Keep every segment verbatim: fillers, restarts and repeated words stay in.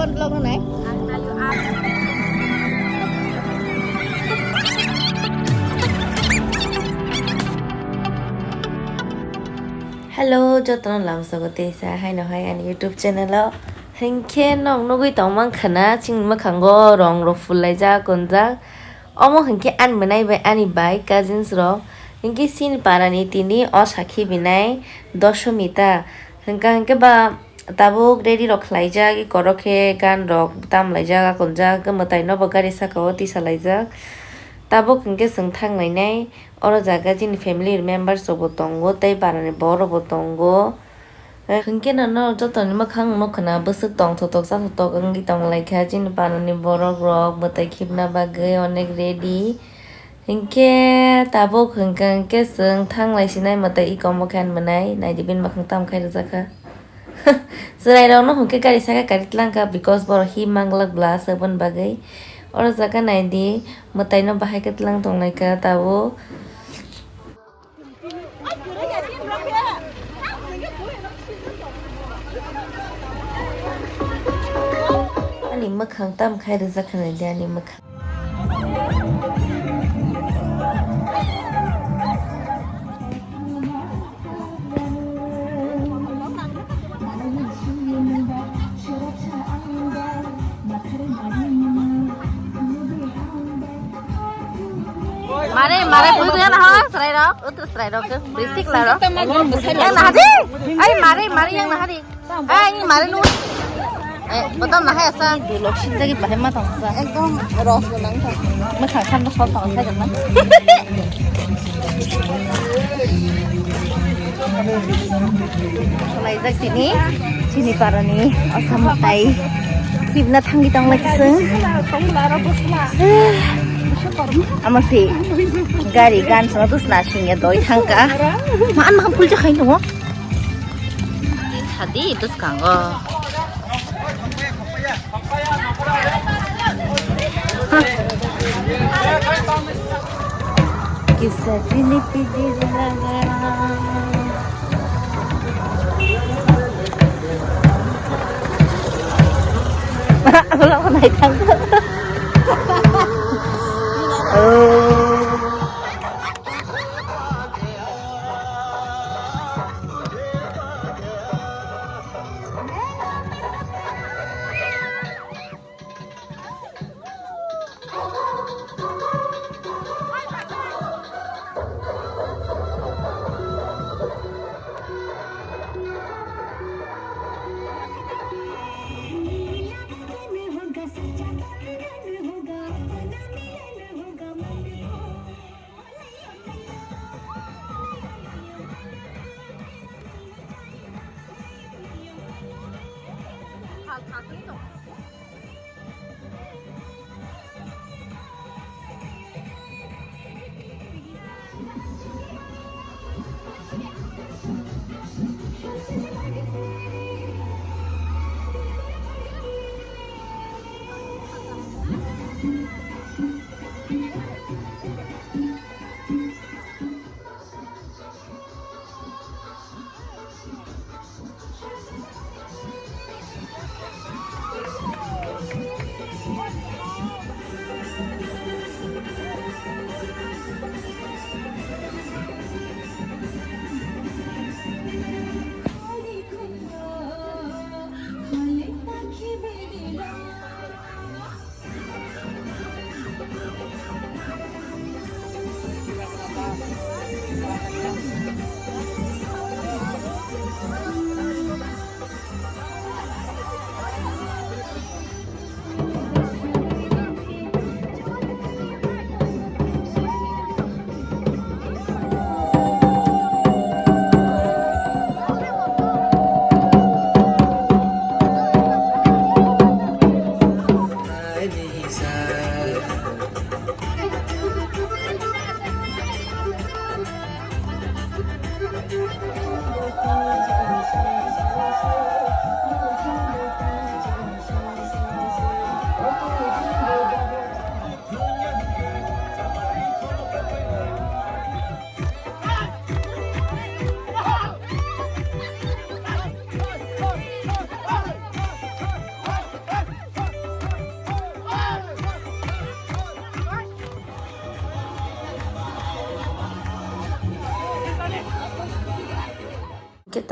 Vlog no nai. Hello, jotono lamsogo teisa haino hai ani YouTube channel o. Hinkhe nok nugui tongmang khana chini mwkhango rong rok fullaijak gonjak. Omo hinkhe ani mwnai bai ani bai cousins rok. Hinkhe chini parani tini o sakhi binai dosomi ta. Hinkha hinkhe ba tabuk ready rok khlaijak, ikorok khe gan rok tamlaijak, akonjak, mwtai no bo gari saka o tisalaijak. Tabuk hinkhe chwng thanglainai, oro jaga chini family members rok bo tongo, tei parani borok bo tongo. Hinkhe no, no jotoni mwkhang nukha na bwswk tongthotok chathotok wngwi tonglaikha chini parani borok rok mwtai khibna bagwi onek ready. Hinkhe tabuk hinkha hinkhe chwng thanglai sinai mwtai iko mokhe ani mwnai naidi bini mwkhang tamo khai rwjakha. Chwrairokno hinkhe gari saka kari tlangkha because borok him manglak bla aswk boni bagwi. Oro jaga naidi mwtaino bahai khe tlang tonglaikha tabuk. Ani mwkhang tam khai rwjak kha naidi ani mwkhang. Mare, mare, bui bui na ha, serai rok, utu serai rok, brisik la rok. Yang na hadi, ai mare, mare yang na hadi. Ai, ini mare nu. Eh, betul nah ya sa. Dulok sih lagi pakai mata sa. Ekdom ros menang sa. Masa kan ros tong sa kan. Laijak sini, sini parani asam tai. Kibna thangi tong lagi seng. Ama si gari gan sana tu sna singya doi thangka. Maan makan pulja khain tongo. Hadi itu sekango. Kisa pili pili laga. Ulo nai thang. Oh.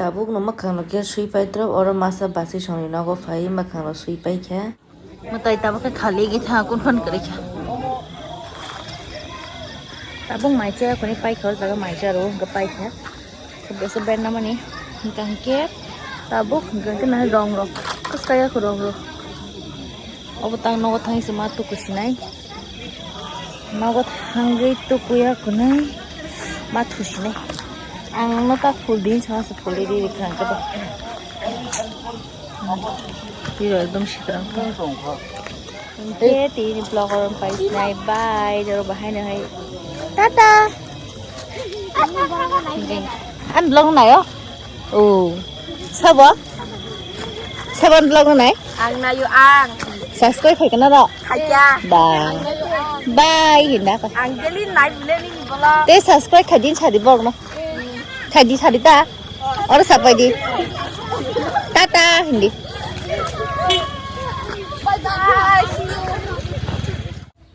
Tabuk no mwkhang rok khe sui pai drop, oro masa basi songni nogo phai mwkhang rok sui pai kha. Mwtai tabuk khe khali gwi tha, kun phan kwrwi kha. Tabuk mai cha kuni pai kha, o jaga mai cha ro hwnkhe pai kha. Bese ben namani hwnkhe tabuk hwnkhe na rong rok. Kwskaya kho rong rok. Obo tang nogo thangwi se ma tuku sinai. Nogo thangwi tukuya kunai ma thusinai. Ang no ta phul din sama se phul di di khang ka ba. Tiro ekdom sikrang. Hwnkhe tini vlog oro pai sinai. Bye. Jaro bahai no hai. Tata. An vlog nayo. Oh. Sabo? Sabo vlog nai? Ang nayo ang. Subscribe khai kana ro? Khaikya. Bye. Bye hinda ko. Ang daily nai bile ni vlog. Te subscribe khai din sadi vlog no. Khai di sadi ta. Oro sapai di. Tata hindi. Bye bye.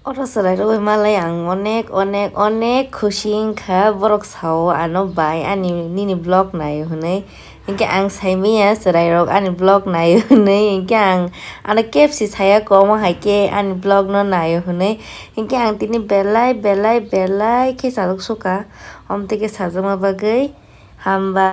Oro chwrai rogwi malai ang onek, onek, onek khusi wngkha. Borok sao ano bai ani nini vlog naio hwnwi. Hinkhe ang saimanya chwrai rok ani vlog naio hwnwi. Hinkhe ang ano kebsi saya komo hai khe ani vlog no naio hwnwi. Hinkhe ang tini belai, belai, belai khe chalok suka. Omtwi khe sajakma bagwi hamba.